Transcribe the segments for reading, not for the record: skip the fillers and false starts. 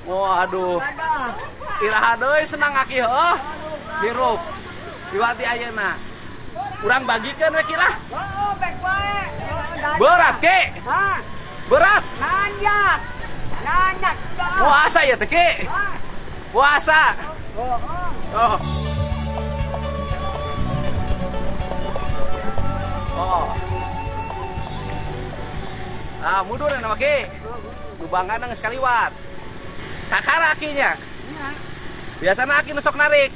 Waduh. Iraha deui senang aki heuh. Hirup. Diwati ayeuna. Urang bagikeun we ki lah. Oh, bek wae. Berat ki. Hah? Berat. Nanjak. Nanjak. Puasa ya teh ki. Puasa. Oh, Oh. Oh. Ah, mundur na ki. Lubangan geus kaliwat. Kakara akinya. Biasana aki nu sok narik.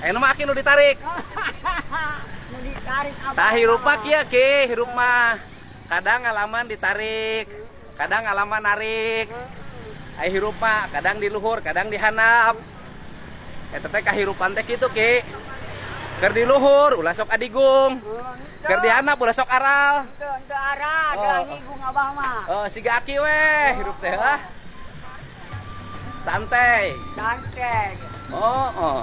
Ayeuna mah aki nu ditarik. Nu ditarik apa? Tah hirup mah kieu ki, hirup mah. Kadang ngalaman ditarik, kadang ngalaman narik. Ai hirup mah kadang di luhur, kadang di handap. Eta teh kahirupan teh kitu ki. Keur di luhur ulah sok adigung. Keur di handap ulah sok aral. Teu teu arah, Oh. da nyigung abah mah. Oh, siga aki weh hirup teh ah. Santai. Santai. Oh, oh.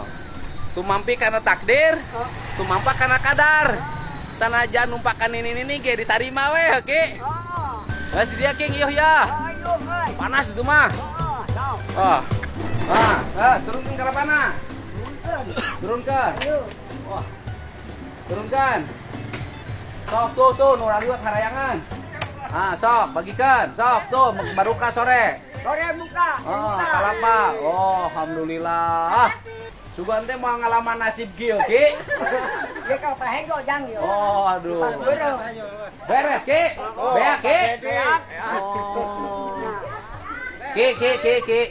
Tumampi karena takdir, tumampa karena kadar. Sanajan numpakan ini ge ditarima weh ki. Oh. Nah, si dia king ieuh ya. Ayo, euy. Panas itu mah. Oh, sok. Oh. Ah, ah, turunkan kalapana. Turunkan. Ayo. Wah. Turunkan. Sok tuh tuh nu liwat harayangan. Ah, sok bagikan. Sok tuh baruka sore. Sore buka. Oh, kalapa. Oh, alhamdulillah. Sugan teh mau ngalaman nasib kieu, Ki. Dia kalau pahego jang yo. Oh, aduh. Beres, Ki. Beak, Ki. Beak. Oh. Ki, ki, ki, ki.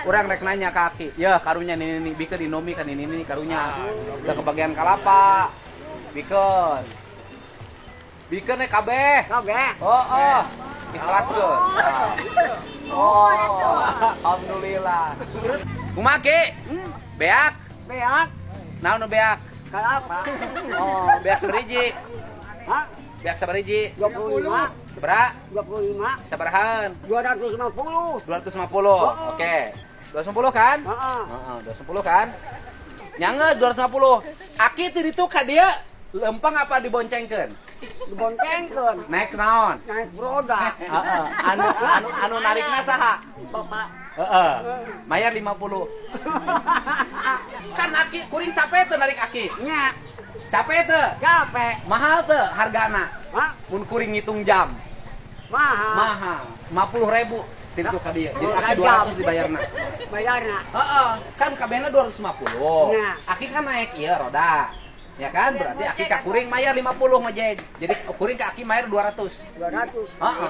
Urang rek nanya ka Aki. Ya, karunya nini nini bikeun Indomie kan ini nini karunya. Udah kebagian kalapa. Bikeun. Bikeun we kabeh. Kabeh. Oh, oh. Ikhlaskeun. Oh, alhamdulillah. Terus kumaha, Ki? Beak. Beak. Naon nu beak? Kalapa. Oh, beak sabariji. Hah? Beak sabariji. 25. Sabaraha? 25. Sabarahan? 250. 250. Oke. 250 kan? Heeh. Heeh, 250 kan? Nyangga 250. Aki teu ditu ka dieu lempang apa diboncengkeun? Diboncengkeun. Naik naon? Naik roda. Heeh. Anu anu anu narikna saha? Bapak. Heeh. Mayar 50. Kan aki kuring capek teu narik aki. Nya, Capek teu? capek. Mahal teu hargana? Hah? Mun kuring ngitung jam. Mahal. Mahal. 50.000 tintu ka dieu. Jadi aki Jam. 200 dibayarna. Bayarna. Heeh, kan kabehna 250. Nah. Aki kan naik ieu roda. Ya kan? Berarti aki ka kuring mayar 50 ngojek. Jadi kuring ka aki mayar 200. 200. Heeh.